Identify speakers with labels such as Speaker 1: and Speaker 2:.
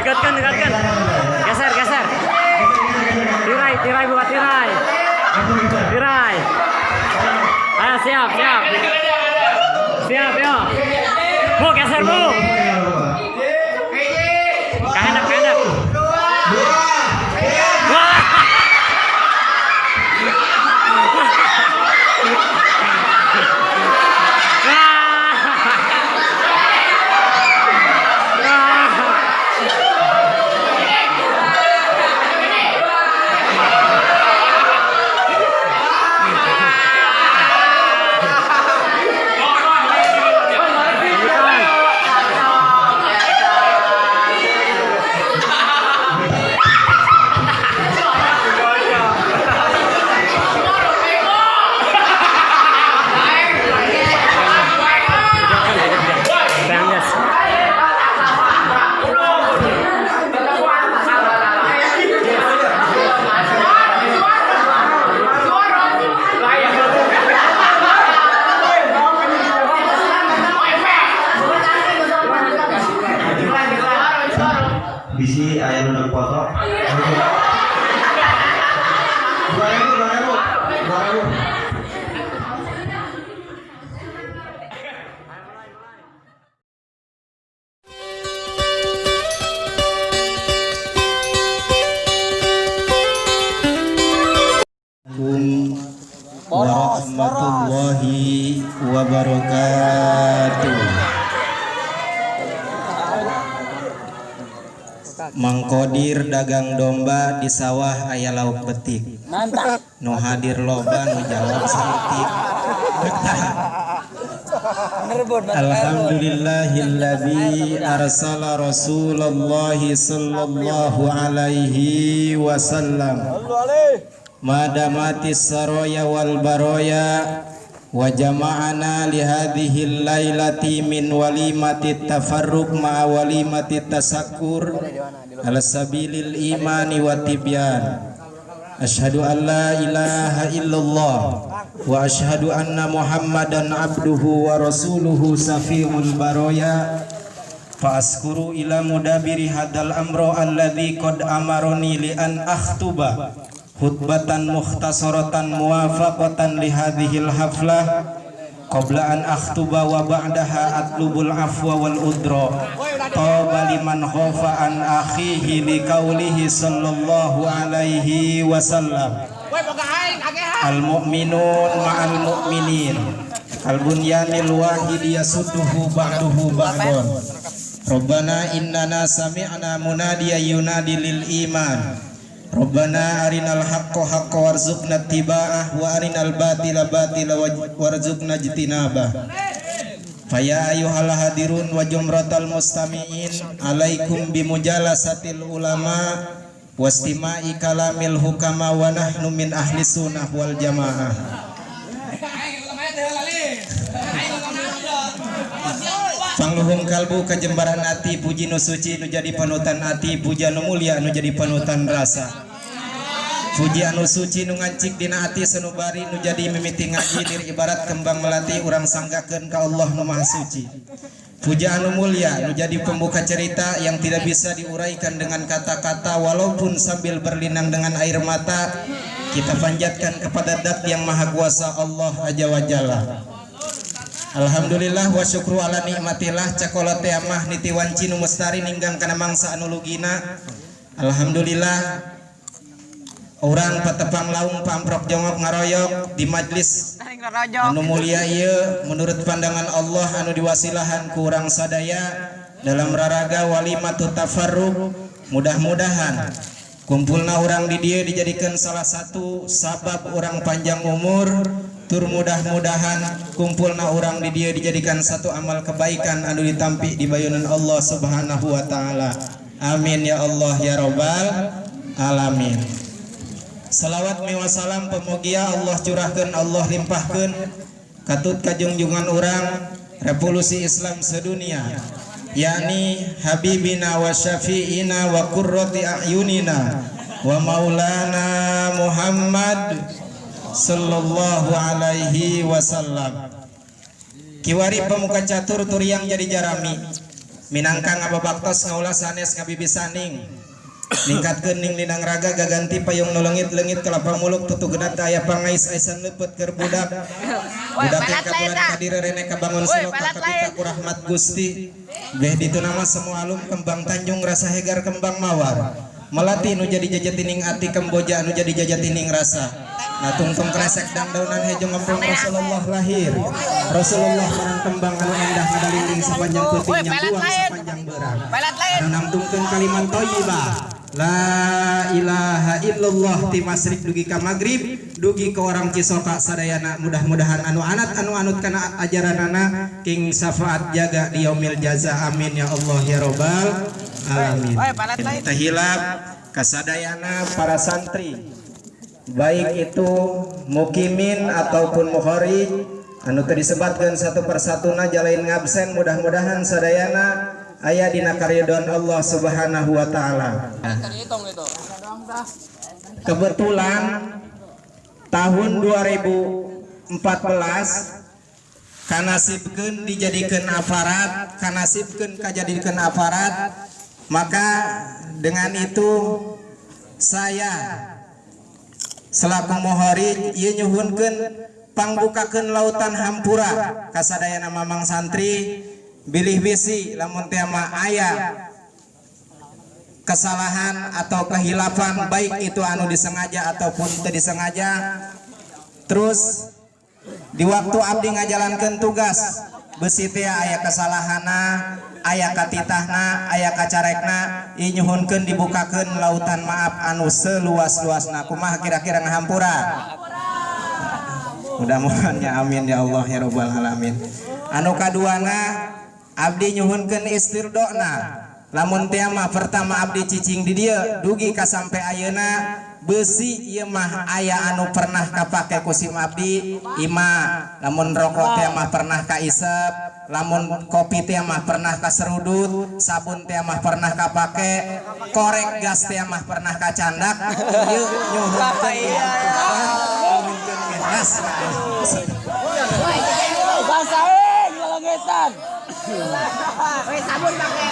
Speaker 1: Dekatkan, dekatkan. Geser, geser. Tirai, tirai, buka tirai. Tirai. Ayo, siap, siap. Siap, yo. Bu, geser, Bu. Kahandap, kahandap. Wah. Wah. Wah. Banggas.
Speaker 2: Bisi aya nu foto. 2000, 2000, 2000.
Speaker 3: Warahmatullahi wabarakatuh. Mang Kodir dagang domba, di sawah aya lauk betik.
Speaker 4: Mantap.
Speaker 3: Nu hadir loba, nu jawab saeutik. Alhamdulillahilladzi arsala Rasulallahi sallallahu alaihi wasallam. Madamatis saroya wal baroya wa jama'ana li hadhihi lailati min walimati tafarruq ma'a walimati tasakkur ala sabilil imani wa tibyan. Asyhadu an la ilaha illallah wa asyhadu anna Muhammadan abduhu wa rasuluhu safiul baroya. Fa askuru ila mudabiri hadal amro alladzi qad amaroni li an akhtuba khutbatan mukhtasaratan muwafaqatan li hadhil haflah qabla an akhtuba wa ba'daha atlubul afwa wal udra taba liman khafa an akhihi li qaulihi sallallahu alaihi wasallam. Al mu'minun ma'al mu'minin kal bunyanil wahidi yasudduhu ba'duhu ba'don. Rabbana innana sami'na munadiyan yunadi lil iman. Rabbana arinal haqqa haqqa warzuqna ittiba'ah wa arinal batila batila warzuqna ijtinabah. Faya ayyuhal hadirun wa jumratal mustami'in, alaikum bimujalasatil ulama wastima'i kalamil hukama wa nahnu min ahli sunnah wal jamaah. Pangluhung kalbu kajembaran ati, puji nu suci nu jadi panutan ati, puja nu mulia nu jadi panutan rasa. Puji anu suci nu ngancik dina ati sanubari nu jadi mimiti ngaji dir ibarat kembang melati urang sanggakeun ka Allah nu Maha Suci. Puja anu mulia nu jadi pembuka cerita yang tidak bisa diuraikan dengan kata-kata walaupun sambil berlinang dengan air mata, kita panjatkan kepada Dat yang Maha Kuasa Allah Azza wa Jalla. Alhamdulillah wa syukru ala nikmatillah cakola teh mah niti wanci nu mestari ninggang kana mangsa anu lugina. Alhamdulillah urang patepang laung pamprok jongok ngaroyok di majlis anu mulia ieu menurut pandangan Allah anu diwasilahan ku urang sadaya dalam raraga walimatu tafarruq. Mudah-mudahan kumpulna urang di dieu dijadikan salah satu sabab urang panjang umur, tur mudah-mudahan kumpulna urang di dieu dijadikan satu amal kebaikan anu ditampi di bayunan Allah Subhanahu wa taala. Amin ya Allah ya rabbal alamin. Salawat miwa salam pemugia Allah curahkeun, Allah limpahkeun katut kajungjungan urang revolusi Islam sedunia, yakni habibina wa syafi'ina wa qurrati a'yunina wa maulana Muhammad sallallahu alaihi wasallam. Kiwari pemuka catur turiang jadi jarami. Minangka ngababaktos ngaula sanes ngabibisaning ningkatkeun ning linang raga gaganti payung nu leungit-leungit kelapa muluk tutugenat aya pangais aisan leupeut keur budak budak yang kabulan kadir rene kabangun selo kakapita ku rahmat Gusti beh ditu nama semua alum kembang tanjung rasa hegar kembang mawar melati nu jadi jajatining ati kemboja nu jadi jajatining rasa natungtung kresek dangdaunan hejo ngempung Rasulullah lahir Rasulullah marang kembang anu endah ngadalinding sepanjang peuting nyambuang sepanjang beurang anu nangtungkeun kalimat thayyibah la ilaha illallah ti masrik dugi ka magrib dugi ka orang Cisoka sadayana mudah-mudahan anu anat anu anut kana ajaranana king syafaat jaga di yaumil jaza amin ya Allah ya robbal alamin. Tehilap kasadayana para santri baik itu mukimin ataupun mukhorij anu teu disebatkeun satu persatuna jalain ngabsen mudah-mudahan sadayana aya dina karidhoan Allah Subhanahu wa taala. Kebetulan tahun 2014 kanasibkeun dijadikeun aparat, kanasibkeun kajadikeun aparat, maka dengan itu saya selaku muhorij ieu nyuhunkeun pangbukakeun lautan hampura kasadayana mamang santri bilih bisi lamun teh mah aya kesalahan atau kehilafan baik itu anu disengaja ataupun teu disengaja. Terus di waktu abdi ngajalankeun tugas besi teh aya kesalahana, aya katitahna, aya kacarekna, ieu nyuhunkeun dibukakeun lautan maaf anu seluas-luasna. Kumaha kira-kira ngahampura? Mudah-mudahan ya, amin ya Allah ya robbal alamin. Anu kaduana abdi nyuhunkeun istirdona lamun teh mah pertama abdi cicing di dieu dugi ka sampai ayeuna besi ieu mah aya anu pernah kapake ku sim abdi ima lamun rokok teh mah pernah kaisep, lamun kopi teh mah pernah kaserudut, sabun teh mah pernah kapake, korek gas teh mah pernah kacandak. Ieu nyuhunkeun nyuhunkeun ikhlas.
Speaker 4: Basahin, walang. Woi, sabun pakai.